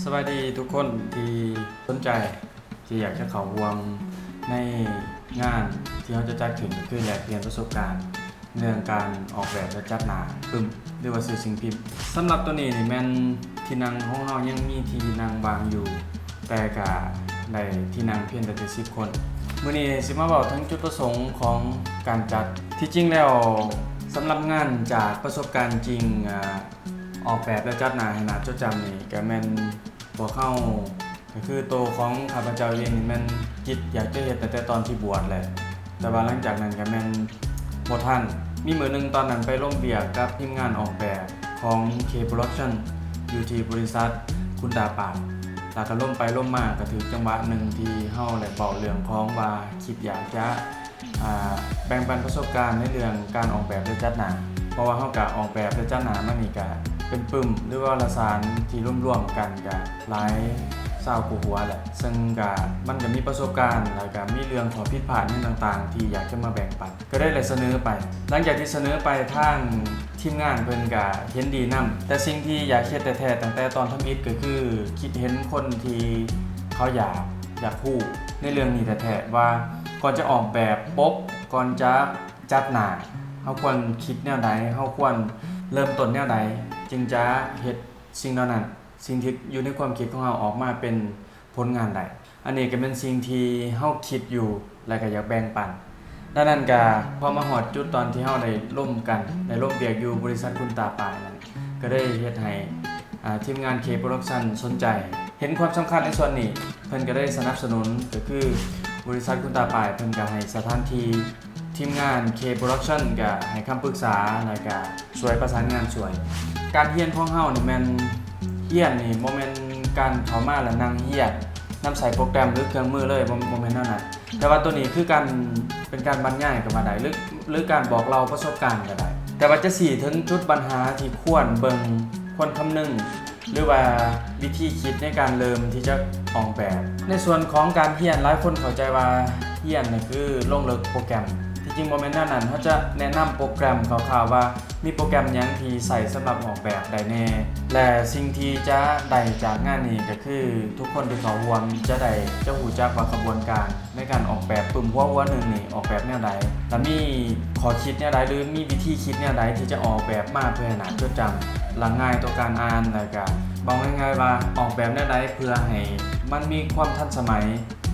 ສະບາຍດີທຸກຄົນທີ່ສົນໃຈ ທີ່ຢາກຈະເຂົ້າຮ່ວມໃນງານທີ່ເຮົາຈະຈັດຂຶ້ນ ຄືແລກປ່ຽນປະສົບການເລື່ອງການອອກແບບ ແລະ ຈັດໜ້າປຶ້ມ ຫຼືວ່າສື່ສິ່ງພິມ. ສຳລັບໂຕນີ້ນີ້ແມ່ນທີ່ນັ່ງຂອງເຮົາຍັງມີທີ່ນັ່ງວ່າງຢູ່ ແຕ່ກະໄດ້ທີ່ນັ່ງພຽງແຕ່ເຈັດສິບຄົນ. ມື້ນີ້ຊິມາເວົ້າເຖິງຈຸດປະສົງຂອງການຈັດ. ທີ່ຈິງແລ້ວ ສຳລັບງານຈາກປະສົບການຈິງ ອາ ອອກແບບ ແລະ ຈັດໜ້າໃຫ້ໜ້າຈົດຈຳນີ້ ກະແມ່ນພວກເຮົາ ກະຄືໂຕຂອງຂ້າພະເຈົ້າເອງນີ້ແມ່ນຄິດຢາກຈະເຮັດຕັ້ງແຕ່ຕອນທີ່ບວດແຫຼະ ແຕ່ວ່າຫຼັງຈາກນັ້ນກະແມ່ນບໍ່ທັນ. ມີມື້ໜຶ່ງຕອນນັ້ນໄປລົມວຽກກັບທີມງານອອກແບບຂອງ K Production ຢູ່ທີ່ບໍລິສັດຄຸນຕາປາຍ ແລ້ວກະລົມໄປລົມມາກະຖືກຈັງຫວະໜຶ່ງທີ່ເຮົາໄດ້ເວົ້າເລື່ອງຂອງວ່າຄິດຢາກຈະ ອາ ແບ່ງປັນປະສົບການໃນເລື່ອງການອອກແບບ ແລະ ຈັດໜ້າ ເພາະວ່າເຮົາກະອອກແບບ ແລະ ຈັດໜ້າມານີ້ກະເປັນປຶ້ມ ຫຼືວ່າວາລະສານທີ່ລວມໆກັນກະຫຼາຍຊາວກວ່າຫົວແຫຼະ ເຊິ່ງກະ ມັນກະມີປະສົບການ ແລ້ວກະມີເລື່ອງຂໍ້ຜິດພາດຫຍັງຕ່າງໆທີ່ຢາກຈະມາແບ່ງປັນ ກະໄດ້ ໄດ້ສະເໜີໄປ. ຫຼັງຈາກທີ່ສະເໜີໄປ ທາງທີມງານເພິ່ນກະເຫັນດີນຳ ແຕ່ສິ່ງທີ່ຢາກເຮັດແທ້ໆ ຕັ້ງແຕ່ຕອນທຳອິດ ກະຄືຄິດເຫັນຄົນທີ່ເຂົາຢາກ ຢາກຮູ້ໃນເລື່ອງນີ້ແທ້ໆ ວ່າກ່ອນຈະອອກແບບປົກ ກ່ອນຈະຈັດໜ້າ ເຮົາຄວນຄິດແນວໃດ ເຮົາຄວນເລີ່ມຕົ້ນແນວໃດ ຈຶ່ງຈະເຮັດສິ່ງເຫຼົ່ານັ້ນ ສິ່ງທີ່ຢູ່ໃນຄວາມຄິດຂອງເຮົາອອກມາເປັນຜົນງານໃດ. ອັນນີ້ກະແມ່ນສິ່ງທີ່ເຮົາຄິດຢູ່ ແລະ ກະຢາກແບ່ງປັນ. ດັ່ງນັ້ນກະ ພໍມາຮອດຈຸດຕອນທີ່ເຮົາໄດ້ລົມກັນ ໄດ້ລົມວຽກຢູ່ບໍລິສັດຄຸນຕາປາຍນັ້ນ ກະໄດ້ເຮັດໃຫ້ ອາ ທີມງານ K Production ສົນໃຈ ເຫັນຄວາມສຳຄັນໃນສ່ວນນີ້ ເພິ່ນກະໄດ້ສະໜັບສະໜູນ ກະຄືບໍລິສັດຄຸນຕາປາຍເພິ່ນກະໃຫ້ສະຖານທີ່ ທີມງານ K Production ກະໃຫ້ຄຳປຶກສາ ແລ້ວກະຊ່ວຍປະສານງານຊ່ວຍ. ການຮຽນຂອງເຮົານີ້ແມ່ນ ຮຽນນີ້ບໍ່ແມ່ນການເຂົ້າມາແລ້ວນັ່ງຮຽນນຳໃຊ້ໂປຣແກຣມ ຫຼື ເຄື່ອງມືເລີຍ ບໍ່ ບໍ່ແມ່ນແນວນັ້ນ ແຕ່ວ່າໂຕນີ້ຄືການ ເປັນການບັນຍາຍກະວ່າໄດ້ ຫຼື ຫຼື ການບອກເລົ່າປະສົບການກະໄດ້ ແຕ່ວ່າຈະຊີ້ເຖິງຈຸດບັນຫາທີ່ຄວນເບິ່ງ ຄວນຄຳນຶງ ຫຼືວ່າວິທີຄິດໃນການເລີ່ມທີ່ຈະອອກແບບ. ໃນສ່ວນຂອງການຮຽນ ຫຼາຍຄົນເຂົ້າໃຈວ່າຮຽນນັ້ນຄືລົງເລິກໂປຣແກຣມ ທີ່ຈິງບໍ່ແມ່ນແນວນັ້ນ ເຮົາຈະແນະນຳໂປຣແກຣມຄ່າວໆວ່າມີໂປຣແກຣມຫຍັງທີ່ໃຊ້ສຳລັບອອກແບບໄດ້ແນ່ ແລະ ສິ່ງທີ່ຈະໄດ້ຈາກງານນີ້ກະຄື ທຸກຄົນທີ່ເຂົ້າຮ່ວມຈະໄດ້ ຈະຮູ້ຈັກວ່າຂະບວນການ ໃນການອອກແບບປຶ້ມຫົວຫົວໜຶ່ງນີ້ອອກແບບແນວໃດ ແລະ ມີຂໍ້ຄິດແນວໃດ ຫຼື ມີວິທີຄິດແນວໃດທີ່ຈະອອກແບບມາເພື່ອໃຫ້ໜ້າຈົດຈຳ ແລະ ງ່າຍຕໍ່ການອ່ານ ແລະ ກະເວົ້າງ່າຍໆວ່າອອກແບບແນວໃດເພື່ອໃຫ້ມັນມີຄວາມທັນສະໄໝ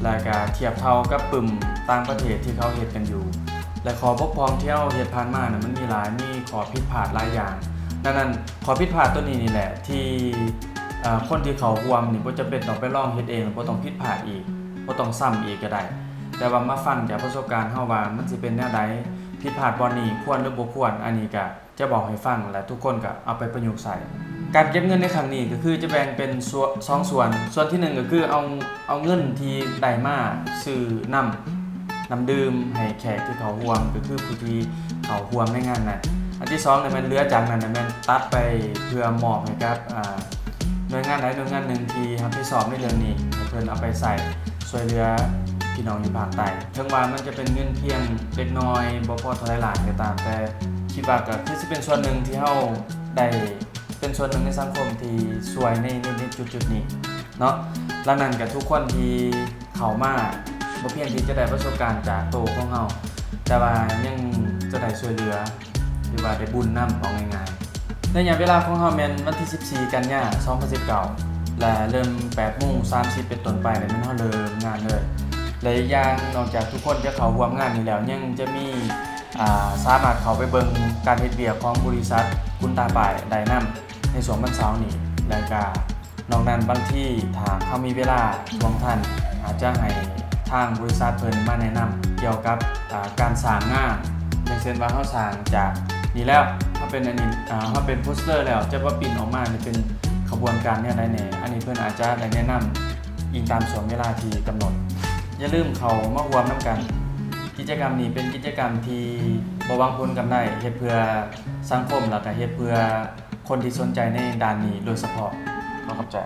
ແລະ ກະທຽບເທົ່າກັບປຶ້ມຕ່າງປະເທດທີ່ເຂົາເຮັດກັນຢູ່ ແລະ ຂໍ້ບົກຜ່ອງທີ່ເຮົາເຮັດຜ່ານມານັ້ນ ມັນມີຫຼາຍ ມີຂໍ້ຜິດພາດຫຼາຍຢ່າງ. ດັ່ງນັ້ນ ຂໍ້ຜິດພາດໂຕນີ້ນີ້ແຫຼະທີ່ ເອີ ຄົນທີ່ເຂົ້າຮ່ວມນີ້ບໍ່ຈຳເປັນຕ້ອງໄປລອງເຮັດເອງ ບໍ່ຕ້ອງຜິດພາດອີກ ບໍ່ຕ້ອງຊ້ຳອີກກະໄດ້ ແຕ່ວ່າມາຟັງຈາກປະສົບການເຮົາວ່າມັນຊິເປັນແນວໃດ ຜິດພາດບ່ອນນີ້ ຄວນ ຫຼື ບໍ່ຄວນ ອັນນີ້ກະຈະເວົ້າໃຫ້ຟັງ ແລະ ທຸກຄົນກະເອົາໄປປະຍຸກໃຊ້. ການເກັບເງິນໃນຄັ້ງນີ້ກະຄືຈະແບ່ງເປັນສ່ວນ ສອງສ່ວນ ສ່ວນທີໜຶ່ງກະຄືເອົາ ເອົາເງິນທີ່ໄດ້ມາຊື້ນ້ຳ ນ້ຳດື່ມໃຫ້ແຂກທີ່ເຂົ້າຮ່ວມ ກະຄືຜູ້ທີ່ເຂົ້າຮ່ວມໃນງານນັ້ນ. ອັນທີສອງນີ້ແມ່ນເຫຼືອຈາກນັ້ນແມ່ນຕັດໄປເພື່ອມອບໃຫ້ກັບ ອາ ໜ່ວຍງານໃດໜ່ວຍງານໜຶ່ງທີ່ຮັບຜິດຊອບໃນເລື່ອງນີ້ ໃຫ້ເພິ່ນເອົາໄປໃຊ້ຊ່ວຍເຫຼືອພີ່ນ້ອງຢູ່ພາກໃຕ້. ເຖິງວ່າມັນຈະເປັນເງິນພຽງເລັກນ້ອຍ ບໍ່ພໍເທົ່າໃດຫຼາຍກະຕາມ ແຕ່ຄິດວ່າກະຄືຊິເປັນສ່ວນໜຶ່ງທີ່ເຮົາໄດ້ ເປັນສ່ວນໜຶ່ງໃນສັງຄົມທີ່ຊ່ວຍໃນ ໃນ ໃນຈຸດໆນີ້ເນາະ. ດັ່ງນັ້ນກະທຸກຄົນທີ່ເຂົ້າມາ ບໍ່ພຽງທີ່ຈະໄດ້ປະສົບການຈາກໂຕຂອງເຮົາ ແຕ່ວ່າຍັງຈະໄດ້ຊ່ວຍເຫຼືອ ຫຼືວ່າໄດ້ບຸນນຳ ເວົ້າງ່າຍໆ. ໄລຍະເວລາຂອງເຮົາແມ່ນວັນທີສິບສີ່ ກັນຍາ ສອງພັນສິບເກົ້າ ແລະ ເລີ່ມແປດໂມງສາມສິບເປັນຕົ້ນໄປ ແລ້ວແມ່ນເຮົາເລີ່ມງານເລີຍ. ແລະ ອີກຢ່າງ ນອກຈາກທຸກຄົນຈະເຂົ້າຮ່ວມງານນີ້ແລ້ວ ຍັງຈະມີ ອາ ສາມາດເຂົ້າໄປເບິ່ງການເຮັດວຽກຂອງບໍລິສັດຄຸນຕາປາຍໄດ້ນຳໃນຊ່ວງວັນເສົານີ້ ແລະກະນອກນັ້ນບາງທີຖ້າເຮົາມີເວລາຊ່ວງທັນ ອາດຈະໃຫ້ທາງບໍລິສັດເພິ່ນມາແນະນຳກ່ຽວກັບ ອາ ການສ້າງງານ ຢ່າງເຊັ່ນວ່າເຮົາສ້າງຈາກນີ້ແລ້ວ ເຮົາເປັນອັນນີ້ ອາ ເຮົາເປັນໂປສເຕີແລ້ວ ຈະມາປິ່ນອອກມານີ້ເປັນຂະບວນການແນວໃດແນ່ ອັນນີ້ເພິ່ນອາດຈະໄດ້ແນະນຳອີງຕາມຊ່ວງເວລາທີ່ກຳນົດ. ຢ່າລືມເຂົ້າມາຮ່ວມນຳກັນ. ກິດຈະກຳນີ້ເປັນກິດຈະກຳທີ່ບໍ່ຫວັງຜົນກຳໄລ ເຮັດເພື່ອສັງຄົມ ແລ້ວກະເຮັດເພື່ອຄົນທີ່ສົນໃຈໃນດ້ານນີ້ໂດຍສະເພາະ. ຂໍຂອບໃຈ.